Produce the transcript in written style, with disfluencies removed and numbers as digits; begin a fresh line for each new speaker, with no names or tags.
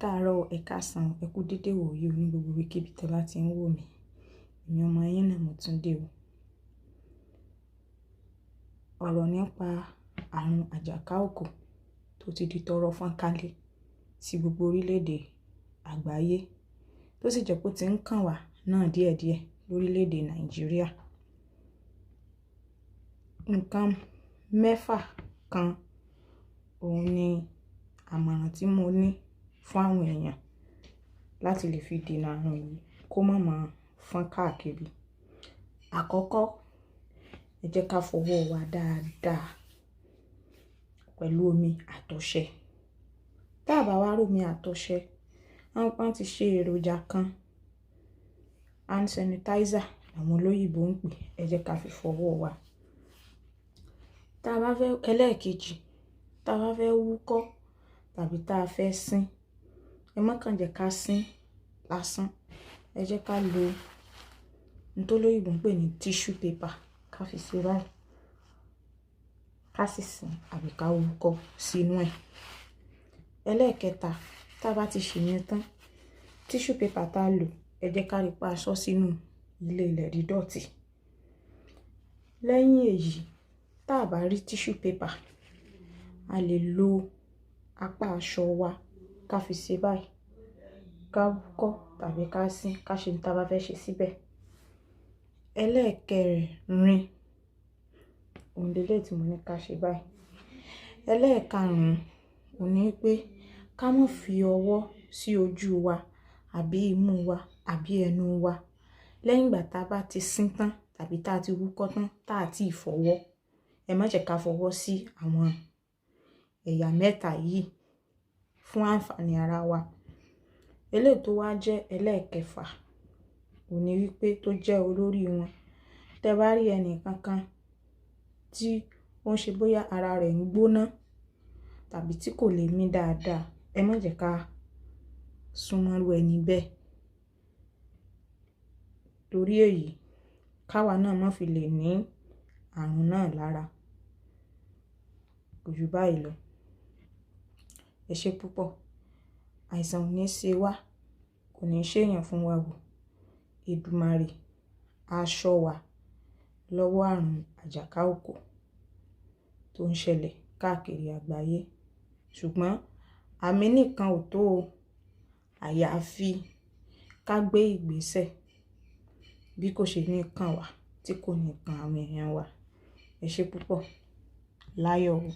Káàárọ̀, ẹ̀ káàsán, ẹ kú dédé ìwòyí o ní gbogbo ibikíbi tí ẹ bá ti ń wò mí. Èmi ọmọ yín náà mo tún dé o. Ọ̀rọ̀ nípa àrùn àjàká òkò tó ti di tọ́rọ́ fọ́nkálé sí gbogbo orílẹ̀-èdè àgbáyé, tó sì jẹ́ pé ó ti ń kàn wá náà díẹ̀díẹ̀ lórílẹ̀-èdè Nàìjíríà. Nǹkan mẹ́fà kan òun ni àmọ̀ràn tí mo ní fún àwọn èèyàn láti lè fi dènà àrùn yìí kó má máa fọ́n káàkiri. Àkọ́kọ́, ẹ jẹ́ ká fọwọ́ wa dáadáa pẹ̀lú omi àtọṣẹ. Tá bá wá rí omi àtọṣẹ, wọ́n ti ṣe èròjà kan, hand sanitizer àwọn olóyìnbo ń pè é, ẹ jẹ́ ká fi fọwọ́ wa. Tá bá fẹ́, ẹlẹ́ẹ̀kejì, tá bá fẹ́ wúkọ́ tàbí tá fẹ́ sín, ẹ má kàn jẹ́ ká sín lásán. Ẹ jẹ́ ká lo ohun tó olóyìnbo ń pè ní tissue paper ká fi ṣe báyìí, ká sì sín àbí ká wúkọ́ sínú ẹ̀. Ẹlẹ́ẹ̀kẹta, tá bá ti ṣe yẹn tán, tissue paper tá lò, ẹ jẹ́ ká rí pé a sọ sínú ilé ilẹ̀ dídọ̀tí. Lẹ́yìn èyí, tá bá rí tissue paper, a lè lo apá aṣọ wa ká fi ṣe báyìí, ká wúkọ́ tàbí ká sín, ká ṣe ohun tí a bá fẹ́ ṣe síbẹ̀. Ẹlẹ́ẹ̀kẹrin, òun leleyi tí mo ní ká ṣe báyìí. Ẹlẹ́ẹ̀karùn-ún, òun ní pé ká má fi ọwọ́ sí ojú wa àbí imú wa àbí ẹnu wa lẹ́yìn ìgbà tá bá ti sín tán tàbí tá ti wúkọ́ tán tá tí fọwọ́. Ẹ má jẹ́ ká fọwọ́ sí àwọn ẹ̀yà mẹ́ta yìí fún ànfàní ara wa. Eléyìí tó wá jẹ́ ẹlẹ́ẹ̀kẹfà, òun ní wípé tó jẹ́ olórí wọn. Tẹ bá rí ẹni kankan tí ó ń ṣe bóyá ara rẹ̀ ń gbóná tàbí tí kò lè mí dáadáa, ẹ má jẹ́ ká súnmọ́ irú ẹni bẹ́ẹ̀. Torí èyí, káwa náà má fi lè ní àrùn náà lára. Kò ju báyìí lọ. Ẹ ṣé púpọ̀. Àìsàn ò ní ṣe wá, kò ní ṣe èèyàn fún wa wò. Èdùmàrè á ṣọ́ wa lọ́wọ́ àrùn àjàká òkò tó ń ṣẹlẹ̀ káàkiri àgbáyé. Ṣùgbọ́n àmì nìkan ò tó o. Àyàfi ká gbé ìgbésẹ̀ bí kò ṣe ní kàn wá, tí kò ní kan àwọn èèyàn wa. Ẹ ṣé púpọ̀. Láyọ̀ o.